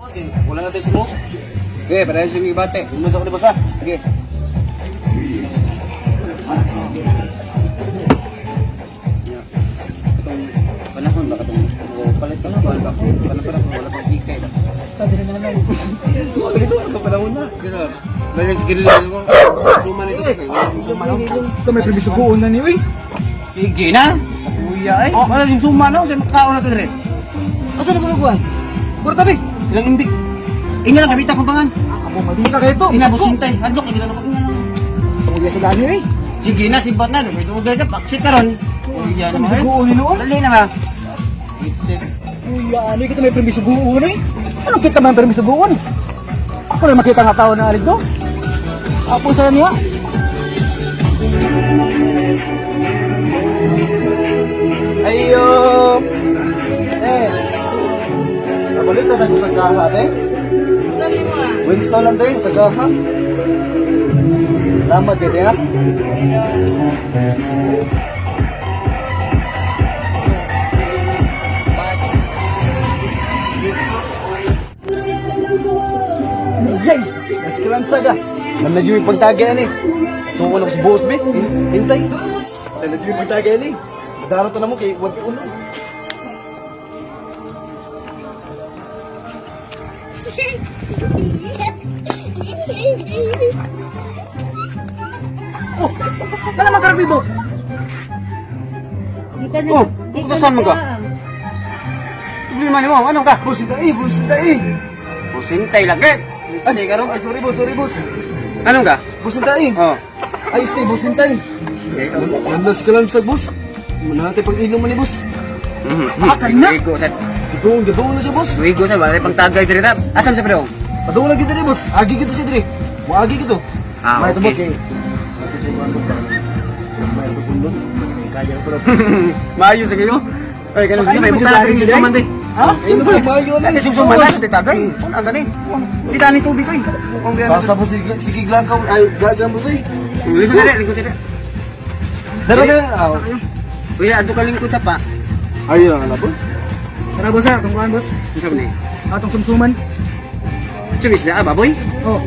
Okay, wala na tayo smoke. Okay, para sa mga bate. Inom sa ko ni boss ha. Okay. Itong panahon ba katong o, palit ka na ba ba? Panahon pa wala pang ikay ba? Sabi na naman. Wala ito ang panahon na. Gano'n. Balik sa gilid ko. Suma nito kay wala siyang suma no. Ito may primisuguon na ni, uy. Sige na. Kuya ay, wala siyang suma no, sa makaon na to dire. Asa na kuluguan? Puro tabi. Ilang imbik. Ina lang gabita kong pangan. Amo madita kayo to. Ina busintay. Hadlok lagi na ko ina lang. Kuya sa dami, uy. Sige na, sibat na. May dugay ka, paksit ka ron. Kuya naman. Eh. Suguon ni noon. Dali na ba? It's Kuya, ano kita may primisuguon, uy? Anong kita man primisuguon? Ako na makita nga tao na alig do. Apo sa niya. Ayo! Eh! Nabalit na tayo sa kaha, eh. Winston lang din, sa kaha. Salamat, dede, ha? Yay! Naskilan saga. Nanadyo yung pagtagay ani. Tuon ako sa boss, be. Hintay. Nanadyo yung pagtagay ani. Madarato na mo kay 1 uno. Oh, wala man karon bibo. Oh, saan mo ka? Problema nimo, anong ka? Boss, hintay, boss, hintay. Busintay lagi. Ay, ay, sorry boss, sorry boss. Anong ka? Boss, hintay. Oh. Ay, stay, boss, hintay. Nandas ka lang sa boss. Wala natin pag-inom mo ni boss. Ah, karina. Wigo sa Gadoon, gadoon na siya, boss. Wigo sa wala pang tagay diri ta. Asam sa pre? Gadoon na kita boss. Agi kita siya diri. Moagi kita. Ah, May ito, okay. boss, kay. Kaya ko Maayo sa kayo. Ay, kanang sige, may buta sa inyo man be. Ha? Ay, maayo na ni sumsuman na sa tagay. Ang gani. Di tani tubig oy. Kung gani. Basta boss, sige lang ka. Ay, gagang boss eh. Lingkod diri, lingkod diri. Dara na. Ah, Kuya, adto ka lingkod sa pa. Ayun ang boss. Tara boss ha, tungkuan boss. Unsa man ni? Atong sumsuman. Chumis na baboy. Oh.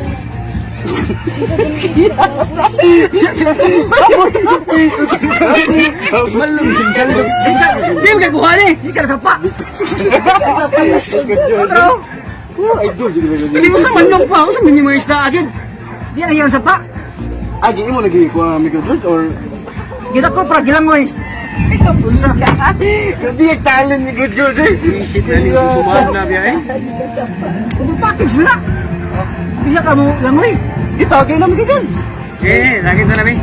Di mo kakuha ni. Di ka na sapa. Otro. Ay, dul, Hindi mo sa manok pa, unsa man yung mga isda agad. Di na yan sapa. Agi imo lagi kuha Miguel George or Kita ko pra gilangoy. Unsa? Hindi talent ni Good George eh. Isip na ni sumahan na biya eh. Kung package na. Di ka mo langoy. Gitagay na mo gigan. Eh, lagi to na bi.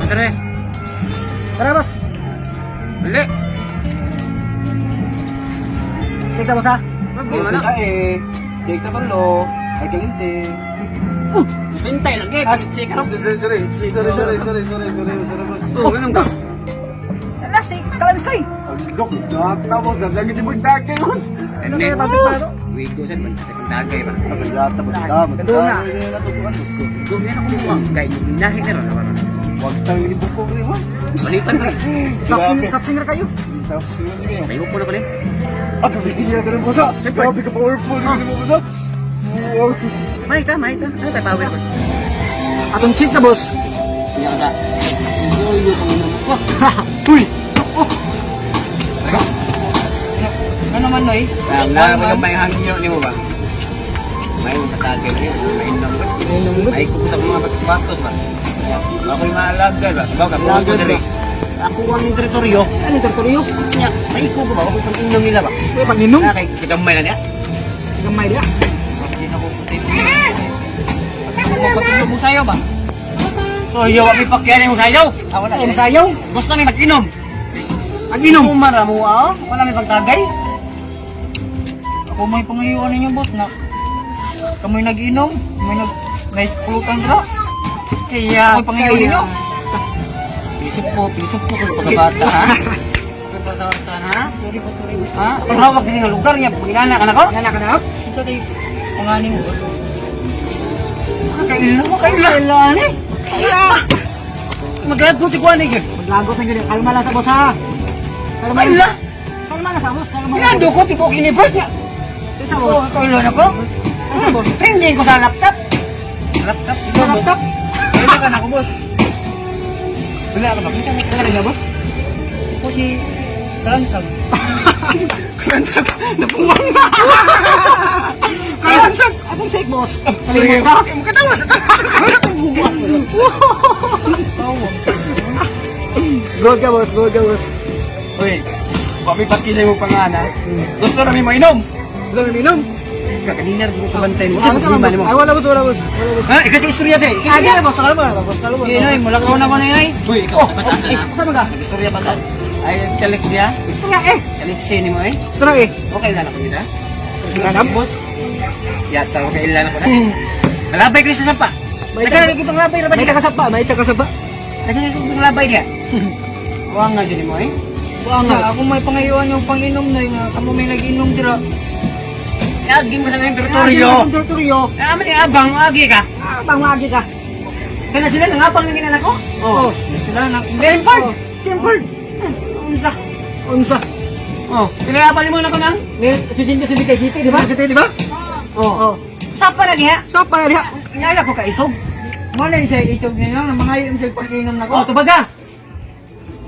Andre, Tara boss. balik. Check ta boss ha. Boss eh. Check na lo. Ay kalinte. Sintay lang eh. Check ka Sorry, sorry. Sorry, sorry, sorry, sorry, sorry, sorry, boss. Oh, ganun ka. Last eh, kalansay. Dok, tapos lagi di magdagay boss. Ano kaya bakit pa ito? Wigo sad man sa pagdagay ba. Gandun na. Gumina na kumuha. Kay nahi na ron. Huwag tayong inibuko ko rin, boss. Balitan ka. Sapsing ra kayo. May upo na pala eh. Ah, bibigyan ka rin, boss. ah. Grabe ka powerful rin mo, boss. ah. Wow. May ka, may ka. Ano tayo power ba? Atong check na, boss. Hindi ka sa. Enjoy yung panginom ko. Uy! Ano man, Noy? Ang nga, may hangyo ni mo ba? May patagay ni may inom ba? May ko sa mga batos ba? Ako'y maalaga ba? Sabaw ka, bukas ko diri. Ako ang teritoryo. Ano yung teritoryo? Nya, may ko ba? Ako'y pang-inom nila ba? Uy, pag-inom. Ah, kay sa gamay na niya. Gamay niya. Hindi na ko puti. Ako mo sayo ba? Sayo, wa may pakyan mo sayo. Ah, wala. Ay, masayaw. Gusto ni mag-inom. Mag-inom. Sumara mo ah. Wala may pagtagay. Ako may pangayuan ninyo, boss, na kamoy nag-inom, may nag may pulutan dra. Kaya Ako'y pangayuan ninyo. Pinisip po ko pagkabata, ha? Pagkabata sana, ha? Sorry po, sorry. Ha? Ang hawak din ng lugar niya, pangilala ka na ko? Wala ka na? Isa tayo panganin mo. Kaila mo, kaila. Kailan eh? Kaila! Maglagot ti kuan eh, gyud. Maglagot na yun. Kalma lang sa boss ha. Kalma. Kaila! Kalma lang sa boss. Kalma lang. Inando ko, tipo universe niya. Sa Oh, boss. kaila na ko. Sa boss. Trending ko sa laptop. Laptop? Sa laptop. Wala ka na ako, boss. Wala ka ba? Wala ka boss? Ako si Kalansag. Kalansag! Napuwang na! Kalansag! Atong shake boss. Kalimutan ka! Makatawa sa Good ka boss. Good ka boss. Uy, kami pagkilay mo pangana. Gusto namin mainom. Gusto mo minom? Kakanina rin ko kabantay mo. Ah, Sa wala mo. Ay, wala boss. Wala boss. Wala boss. Ha? Ikaw istorya din. Ah, di na boss. Kalma lang boss. Kalma Yun ay, mulakaw na ko na yun ay. Uy, ikaw. Oh, eh, saan ka? Nag-istorya pa ta. Ay, kalik niya. Gusto nga eh. Kalik ni mo eh. Gusto nga eh. Okay lang ako nila. Wala boss. Yata, okay lang ako na. Malabay ko sa sapa. May Nagkalagay kitang labay ra ba May niya? kakasapa. May kakasapa. Nagkalagay kitang labay niya. Huwag nga dyan mo eh. Wa nga, ako may pangayuan yung panginom na nga kamo may nag-inom dira. Lagi mo sa ngayong teritoryo. Teritoryo. Ah, man abang agi ka. Ah, bang magi ka. Kana sila nangabang nang inana ko. Oh. Sila na. Tempered. Tempered. Unsa? Unsa? Oh, pinalaban mo na ko nang. Ni sisinti sindi kay City, di ba? City, di ba? Oh. Oh. Sapa na diha. Sapa na diha. Ngala ko kaisog. Mo na siya isog niya nang mga yung siya panginom na ko. Oh, tubaga.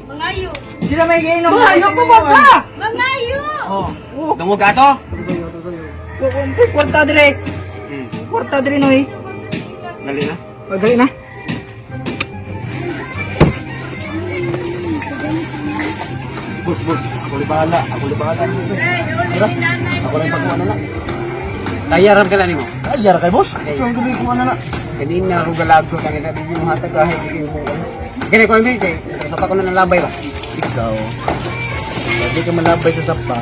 Mangayo! Sila may giinom. Mga ayok mo ba ka? Mangayo! Oh. Dungog ato. Kwarta dire. Kwarta dire noy. Dali na. Pagdali na. Bus, bus. Ako libahala. Ako libahala. Tara. Ako lang pagkuha na na. Kaya ram ka lang nimo. Ay, yara kay boss. So, ang gabi ko na na. Kanina ako galago kanina di mo hatag kahit di mo. Kani ko mi kay sa pa ko na nalabay ba. Ikaw. Hindi ka malabay sa sapa.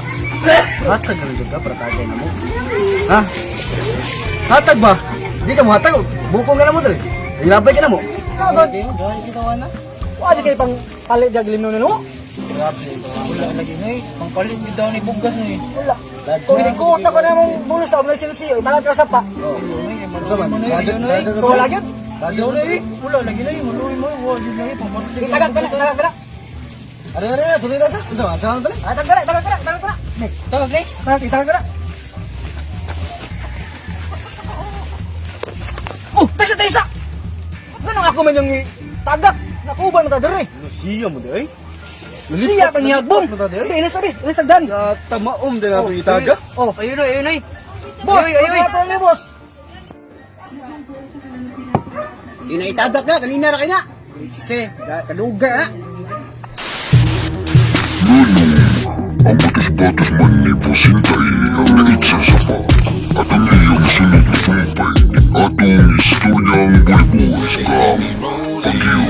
Hatag ka na ka para tagay na mo. Ha? Hatag ba? Hindi ka mo hatag. Bukong ka na mo dali. Labay ka na mo. Kagod. Wala kayo pang palit jag limno na no? Wala lagi noy. Pangpalit gyud daw ni bugas noy. Wala. Kung hindi ko na ko na mong bulos sa umlay sinusiyo, itagad ka sapa. So wala gyud. Wala eh. Wala lagi noy. Maluwi mo. Wala gyud lagi pangpalit. Itagad ka na, itagad ka na. Are, are, are, tuloy na ka. Ito, saan na Itagad ka na, itagad ka na, itagad ka na. Tawag ni. Itagad, itagad ka na. Oh, taysa, taysa! Ganun ako man yung tagak. Nakuban mo ta dere. Siya mo di ay. Siya kang yagbong. Mo ta di ay. Ilis sabi, ilis sagdan. Tamaom din nato itaga. Oh, Ayun noy, ayun noy. boss, Ay, ay, ay. ay, ay, boss. Di na itagak na kanina ra kay na. Se, kaduga na. Ang batos-batos man ni Pusintay ang nait sa sapa at ang iyong sunod na sumpay atong istoryang Bully Boys ka Pagyo.